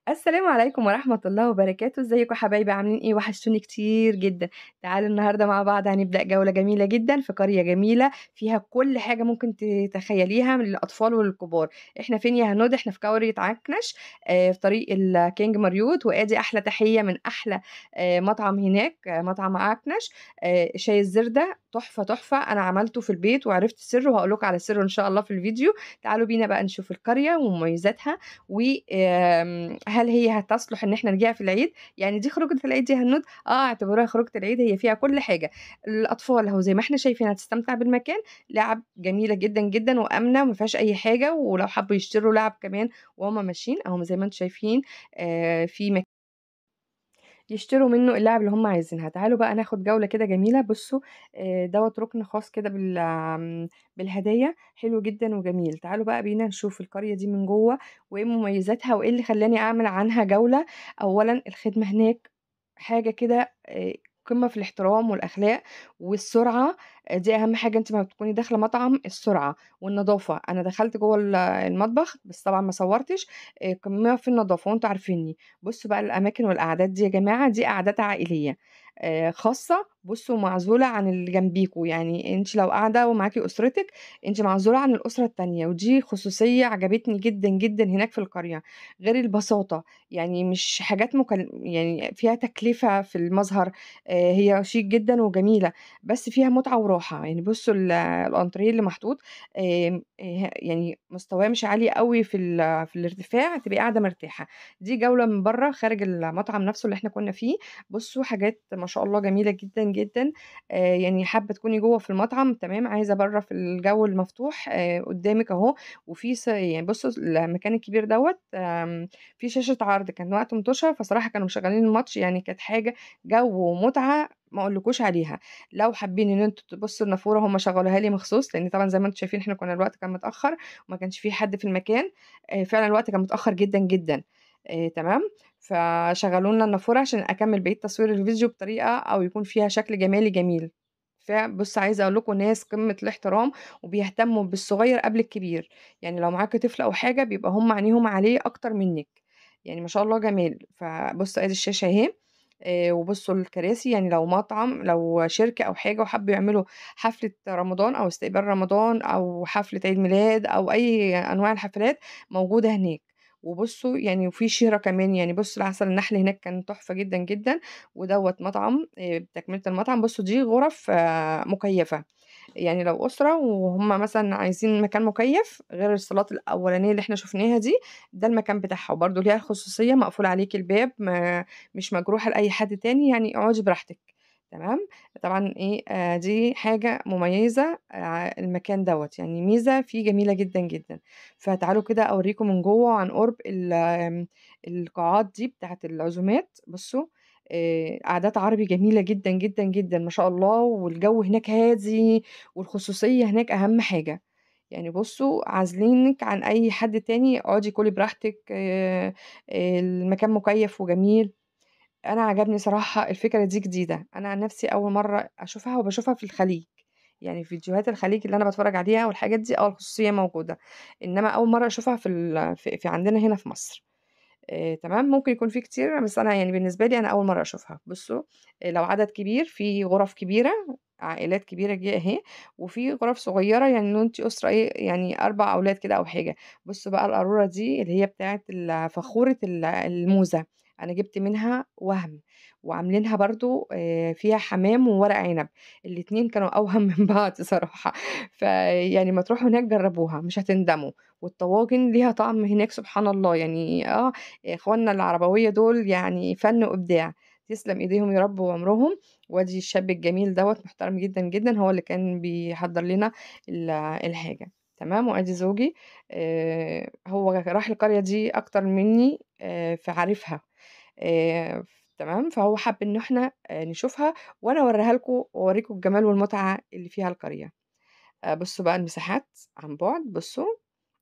السلام عليكم ورحمة الله وبركاته. ازيكم حبايبي؟ عاملين ايه؟ وحشتوني كتير جدا. تعالوا النهارده مع بعض هنبدأ جولة جميلة جدا في قرية جميلة فيها كل حاجة ممكن تتخيليها من الأطفال والكبار. احنا فين يا هنود؟ احنا في قرية عكنش، في طريق الكينج مريوط. وادي أحلى تحية من أحلى مطعم هناك، مطعم عكنش. شاي الزردة تحفة تحفة، أنا عملته في البيت وعرفت سره وهقول لكم على سره إن شاء الله في الفيديو. تعالوا بينا بقى نشوف القرية ومميزاتها و هل هي هتصلح إن إحنا نجيها في العيد؟ يعني دي خروجة العيد يا هنود؟ اعتبروها خروجة العيد، هي فيها كل حاجة. الأطفال أهو زي ما إحنا شايفين هتستمتع بالمكان، لعب جميلة جدًا، جدًا وآمنة وما فيهاش أي حاجة، ولو حبوا يشتروا لعب كمان وهُم ماشيين أهو زي ما أنتم شايفين، في مكان يشتروا منه اللعب اللي هم عايزينها. تعالوا بقى ناخد جولة كده جميلة. بصوا، دوت ركن خاص كده بالهدايا، حلو جدا وجميل. تعالوا بقى بينا نشوف القرية دي من جوه وايه مميزاتها وايه اللي خلاني اعمل عنها جولة. اولا الخدمة هناك حاجة كده، قمة في الاحترام والأخلاق والسرعة، دي أهم حاجة. أنت ما بتكوني داخلة مطعم، السرعة والنظافة. أنا دخلت جوه المطبخ بس طبعا ما صورتش، قمة في النظافة وأنتوا عارفيني. بصوا بقى الأماكن والقعدات دي يا جماعة، دي قعدات عائلية، خاصة، بصوا معزولة عن اللي جنبيكوا، يعني أنت لو قاعدة ومعاكي أسرتك أنت معزولة عن الأسرة التانية، ودي خصوصية عجبتني جدا جدا هناك في القرية. غير البساطة، يعني مش حاجات يعني فيها تكلفة في المظهر، هي شيك جدا وجميلة بس فيها متعة وراحة. بصوا الأنتريه اللي محطوط، يعني مستواه مش عالي قوي في الارتفاع، تبقي قاعدة مرتاحة. دي جولة من بره خارج المطعم نفسه اللي احنا كنا فيه. بصوا حاجات ما شاء الله جميلة جدا جدا، حابة تكوني جوه في المطعم تمام، عايزة بره في الجو المفتوح، قدامك اهو. وفي بصوا المكان الكبير دوت، في شاشة عرض، كان وقت مطوشة فصراحة كانوا مشغلين الماتش، كانت حاجة جو ومتعة ما اقولكوش عليها. لو حابين ان انتوا تبصوا النافوره هم شغلوها لي مخصوص، لان طبعا زي ما انتم شايفين احنا كنا الوقت كان متاخر وما كانش في حد في المكان، فعلا الوقت كان متاخر جدا جدا، تمام. فشغلوا لنا النافوره عشان اكمل بقيه تصوير الفيديو بطريقه او يكون فيها شكل جمالي جميل. فبص عايزه اقول لكم ناس قمه الاحترام وبيهتموا بالصغير قبل الكبير، لو معاكي طفل او حاجه بيبقى هم عينيهم عليه اكتر منك، ما شاء الله جمال. فبصوا ادي الشاشه اهي، وبصوا الكراسي، لو مطعم لو شركة أو حاجة وحبوا يعملوا حفلة رمضان أو استقبال رمضان أو حفلة عيد ميلاد أو أي أنواع الحفلات موجودة هناك. وبصوا وفي شيرة كمان، بصوا العسل النحل هناك كان تحفة جدا جدا. ودوت مطعم، تكملة المطعم. بصوا دي غرف، مكيفة، لو أسرة وهم مثلا عايزين مكان مكيف غير الصالات الأولانية اللي احنا شفناها دي، ده المكان بتاعها. وبرده ليها خصوصية، مقفول عليكي الباب، مش مجروحة لأي حد تاني، اقعدي براحتك تمام. طبعا دي حاجة مميزة، المكان دوت، ميزة فيه جميلة جدا جدا. فتعالوا كده أوريكم من جوه عن قرب القاعات دي بتاعت العزومات. بصوا، قعدات عربي جميلة جدا جدا جدا ما شاء الله، والجو هناك هادي والخصوصية هناك أهم حاجة. بصوا عازلينك عن أي حد تاني، اقعدي كلي براحتك، المكان مكيف وجميل. أنا عجبني صراحة الفكرة دي، جديدة، أنا عن نفسي أول مرة أشوفها، وبشوفها في الخليج، في فيديوهات الخليج اللي أنا بتفرج عليها والحاجات دي، الخصوصية موجودة، إنما أول مرة أشوفها في عندنا هنا في مصر. تمام. ممكن يكون في كتير، بس أنا بالنسبة لي أنا أول مرة أشوفها. بصوا، لو عدد كبير في غرف كبيرة، عائلات كبيرة جاية أهي، وفي غرف صغيرة، لو أنتِ أسرة إيه، 4 أولاد كده أو حاجة. بصوا بقى القارورة دي اللي هي بتاعة فخورة الموزة، أنا جبت منها وهم، وعاملينها برضو، فيها حمام وورق عنب، الاتنين كانوا أوهم من بعض صراحة. فيعني ما تروحوا هناك جربوها مش هتندموا. والطواجن ليها طعم هناك سبحان الله، إخواننا العربوية دول فن وإبداع، تسلم إيديهم يا رب وعمرهم. وادي الشاب الجميل دوت محترم جدا جدا، هو اللي كان بيحضر لنا الحاجة تمام. وادي زوجي، هو راح القرية دي أكتر مني، فعارفها، تمام. فهو حب إن إحنا، نشوفها وأنا أوريها لكم وأوريكم الجمال والمتعة اللي فيها القرية. بصوا بقى المساحات عن بعد، بصوا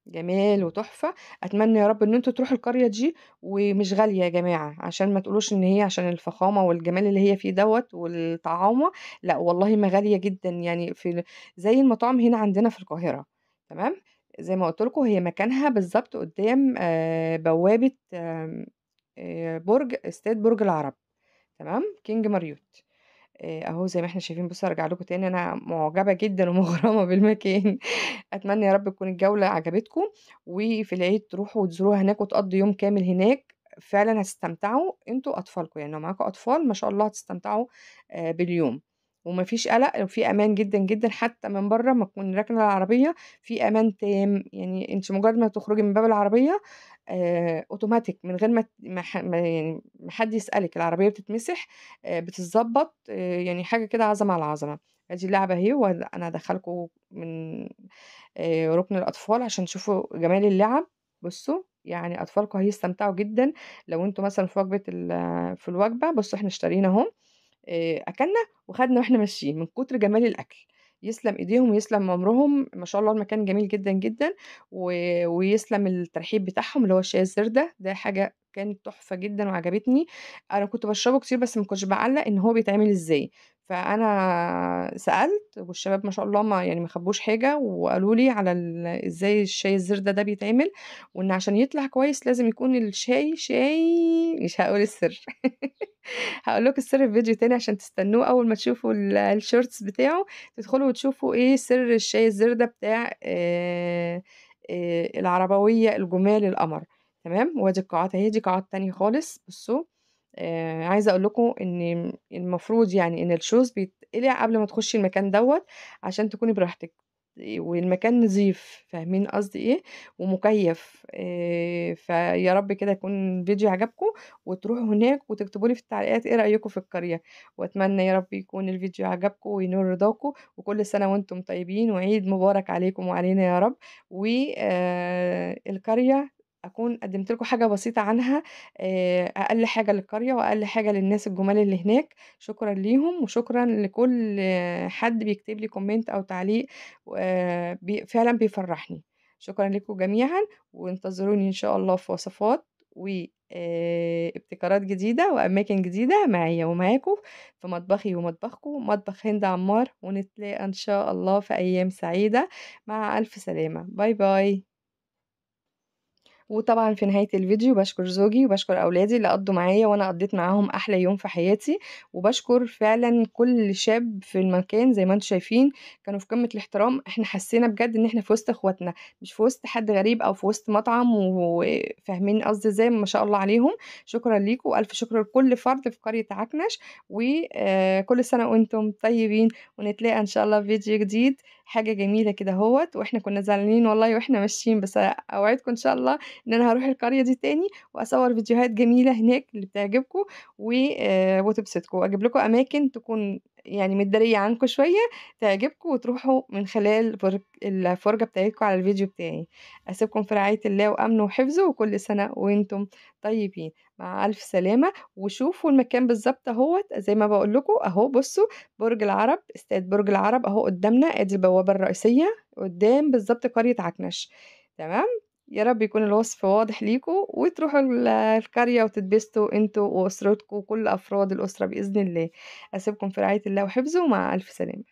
جمال وتحفة. أتمنى يا رب إن انتوا تروحوا القرية دي، ومش غالية يا جماعة، عشان ما تقولوش إن هي عشان الفخامة والجمال اللي هي فيه دوت والطعامة، لا والله ما غالية جدا، في زي المطاعم هنا عندنا في القاهرة تمام. زي ما قلت لكم هي مكانها بالظبط قدام، بوابة، برج استاد برج العرب، تمام، كينج ماريوت. أهو زي ما إحنا شايفين. بُصّوا هارجع لكم تاني، أنا معجبة جدًا ومغرمة بالمكان. أتمنى يا رب تكون الجولة عجبتكم، وفي العيد تروحوا وتزوروها هناك وتقضّوا يوم كامل هناك، فعلًا هتستمتعوا أنتم وأطفالكم، يعني لو معاكم أطفال ما شاء الله هتستمتعوا باليوم، وما فيش قلق وفي أمان جدًا، جدًا، حتى من برّه أمّا تكوني راكنة العربية في أمان تام، يعني أنتِ مجرد ما تخرجي من باب العربية أوتوماتيك من غير ما ت ما ح ما يعني ما حد يسألِك، العربية بتتمسح، بتتضبّط، يعني حاجة كده عظمة على عظمة. أدي اللعبة أهي، وأنا هادخّلكم من ركن الأطفال عشان تشوفوا جمال اللعب. بُصّوا، يعني أطفالكم هيستمتعوا جدًا لو أنتم مثلًا في وجبة في الوجبة. بُصّوا إحنا اشترينا أهو، أكلنا وخدنا وإحنا ماشيين من كتر جمال الأكل. يسلم إيديهم ويسلم عمرهم، ما شاء الله المكان جميل جدًا، جدًا، ويسلم الترحيب بتاعهم اللي هو الشاي الزردة، ده حاجة كانت تحفة جدًا وعجبتني. أنا كنت باشربه كتير بس ما كنتش باعلّق إن هو بيتعمل إزاي، فأنا سألت والشباب ما شاء الله ما يعني ما خبّوش حاجة وقالوا لي على إزاي الشاي الزردة ده بيتعمل، وإن عشان يطلع كويس لازم يكون الشاي شاي مش هاقول السر. هاقول لكم السر في فيديو تاني عشان تستنوه أول ما تشوفوا الshorts بتاعه، تدخلوا وتشوفوا إيه سر الشاي الزردة بتاع العربوية الجمال القمر، تمام. وأدي القاعات أهي، دي قاعات تانية خالص. بُصّوا، عايزة أقول لكم إن المفروض يعني إن الshoes بيتقلع قبل ما تخشي المكان دوّة عشان تكوني براحتك، والمكان نضيف، فاهمين قصدي إيه؟ ومكيّف. فيا رب كده يكون الفيديو عجبكم، وتروحوا هناك وتكتبوا لي في التعليقات إيه رأيكم في القرية، وأتمنى يا رب يكون الفيديو عجبكم وينول رضاكم، وكل سنة وأنتم طيبين وعيد مبارك عليكم وعلينا يا رب. و القرية أكون قدمت لكم حاجة بسيطة عنها، أقل حاجة للقرية وأقل حاجة للناس الجُمال اللي هناك. شكرًا ليهم وشكرًا لكل حد بيكتب لي comment أو تعليق، بي فعلًا بيفرّحني. شكرًا لكم جميعًا، وانتظروني إن شاء الله في وصفات و ابتكارات جديدة وأماكن جديدة معايا ومعاكم في مطبخي ومطبخكم، مطبخ هند عمار، ونتلاقى إن شاء الله في أيام سعيدة. مع ألف سلامة، bye bye. وطبعًا في نهاية الفيديو باشكر زوجي وباشكر أولادي اللي قضّوا معايا وأنا قضّيت معاهم أحلى يوم في حياتي، وباشكر فعلًا كل شاب في المكان زي ما أنتم شايفين كانوا في قمة الاحترام. إحنا حسينا بجد إن إحنا في وسط إخواتنا، مش في وسط حد غريب أو في وسط مطعم، وفاهمين قصدي إزاي، ما شاء الله عليهم. شكرًا ليكم وألف شكر لكل فرد في قرية عكنش، و كل سنة وأنتم طيبين، ونتلاقى إن شاء الله في فيديو جديد، حاجة جميلة كده أهوّة. وإحنا كنا زعلانين والله وإحنا ماشيين، بس أوعدكم إن شاء الله إن أنا هاروح القرية دي تاني وأصور فيديوهات جميلة هناك اللي بتعجبكم و وتبسطكم، وأجيب لكم أماكن تكون يعني متدارية عنكم شوية تعجبكم وتروحوا من خلال الفرجة بتاعتكم على الفيديو بتاعي. أسيبكم في رعاية الله وأمنه وحفظه، وكل سنة وأنتم طيبين. مع ألف سلامة. وشوفوا المكان بالضبط أهوّة زي ما باقول لكم أهو، بُصّوا برج العرب، استاد برج العرب أهو قدامنا، أدي البوابة الرئيسية قدام بالضبط قرية عكنش، تمام. يا رب يكون الوصف واضح ليكم وتروحوا القرية وتتبسطوا أنتم وأسرتكم وكل أفراد الأسرة بإذن الله. أسيبكم في رعاية الله وحفظه، ومع ألف سلامة.